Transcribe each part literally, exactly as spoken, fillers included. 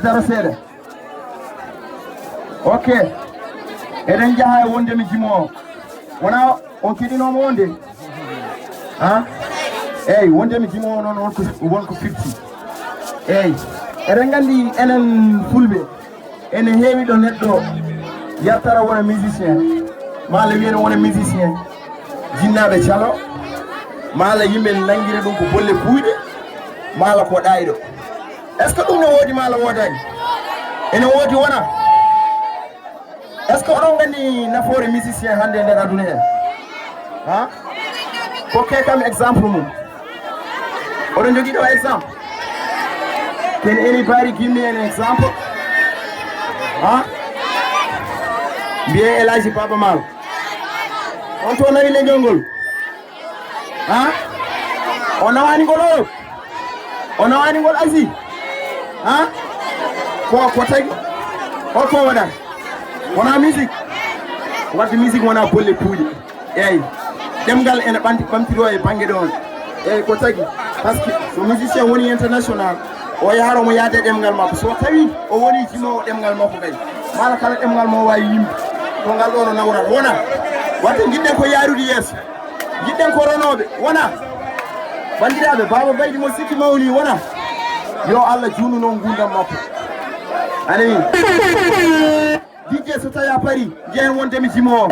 Tara seeɗa. Ok. Eɗen njaha e wonde mi jimo o. Wona on keɗinooma wonde? Ha? Eyi, wonde mi jimo o noon won ko, won ko firti. Eyi. Eɗen nganndi enen Fulɓe, ene heewi ɗo neɗɗo yartara wona musicien, maa le wiyen wona musicien, jinnaaɓe calo, maa le yimɓe nanngira ɗum ko bolle puuyɗe, maa le ko ɗaayɗo. Est-ce que ɗum ne woodi maa le woodaani? Ene woodi wona? Est-ce que oɗon nganndi nafoore musicien hannde e nder aduna he? Ha? Kokkee kam exemple mum. Oɗon njogii ɗo exemple? Can anybody give me an example? Ha? Mbiyee El Hadji Baaba Maal. On to nawi leñol ngol? Ha? O nawaani ngol Europe? O nawaani ngol Asie? Ha? Ko, ko tagi? Hol ko waɗata? Wonaa musique? Waɗde musique wonaa bolle puuyɗe. Eeyi. Ɗemngal ene ɓanti, ɓamtiri o e bannge ɗoon. Eeyi, ko tagi? Parce que so musicien woni international, o yahara omo yahda e ɗemngal makko. So tawi o woni jimoowo ɗemngal makko kadi, maa kala ɗemngal mo o waawi yimde, ko ngal ɗo no nawrata. Wona? Waɗde njiɗɗen ko yaarude yeeso. Njiɗɗen ko ronooɓe. Wona? Banndiraaɓe, Baaba Baydi mo sikki mawni, wona? Yo Allah juutnu noon nguurndam makko. Amin. D J, so tawi a parii, njehen wonde mi jimo o.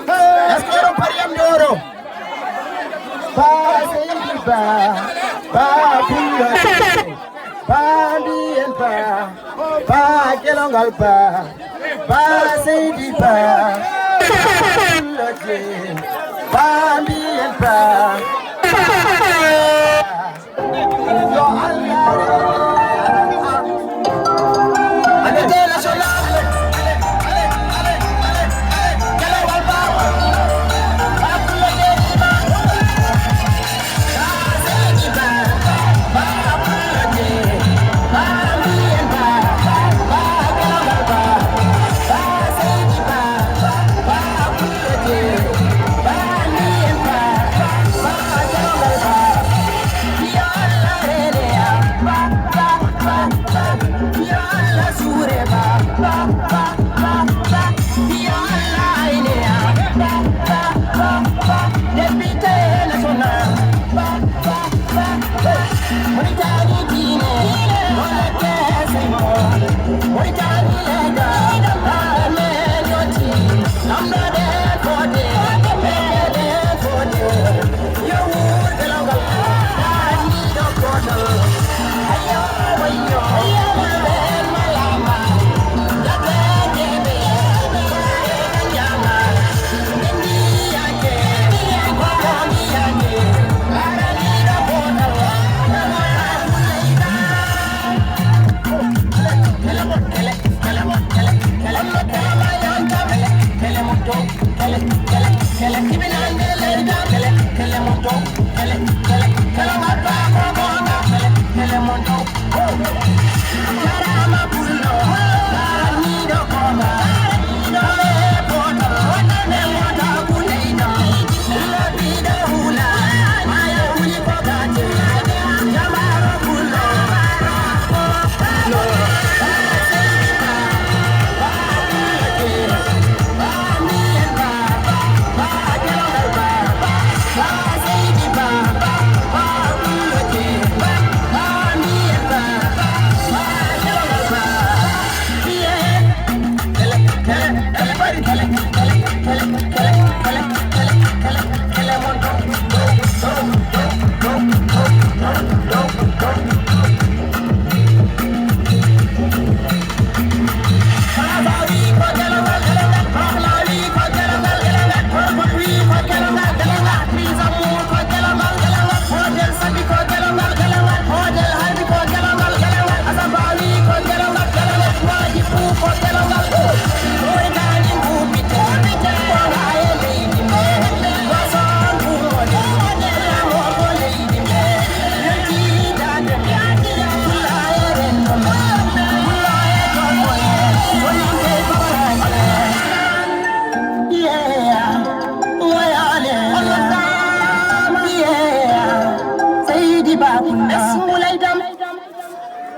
Est-ce que oɗon pari yamde oɗo? Ba Seydi Ba, Ba Pullo, Ba Mbiyen Ba, Ba Gelongal Ba, Ba Seydi Ba, Ba Pullo Dieng, Ba Mbiyen Ba. Yo Allah. Unité nationale.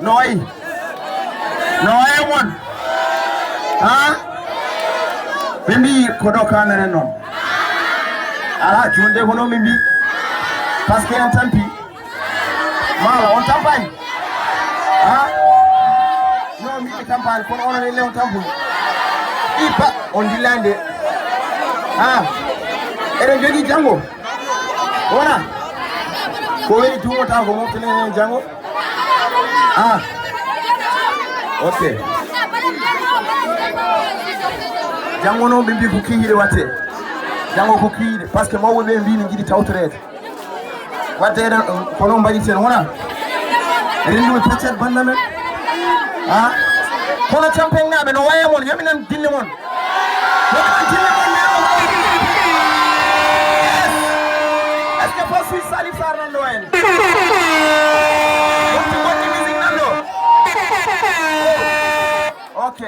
No wayi? No wayi e mon? Ha? Ɓe mbi ko ɗo kaneren noon. Ala, jooni de ko noon ɓe mbi. Parce que en tampi. Mala, on tampaani? Ha? Non, mbi tampaani, kono onon elle on tampude. Ippa, on dillaani de. Ha? Eɗen jogii janngo. Wona? Ko weli duumata ko moftinen heen janngo? Ah. Ok. Janngo noon ɓe mbi ko kihiiɗe watte. Janngo ko kihiiɗe. Parce que mawɓe ɓe mbi ne njiɗi tawtoreede. Wadde eɗen, ko noon mbaɗirten, wona? Renndumi peccet bannda men. Ha? Kono Campeŋnaaɓe no waye mon, yoɓi nan dille mon. Yoɓi nan dille mon, ne on. Yes. Est-ce que fof Suisse Salif Sarr nan ɗo en? Wonti wonti musique nan ɗo? Ok.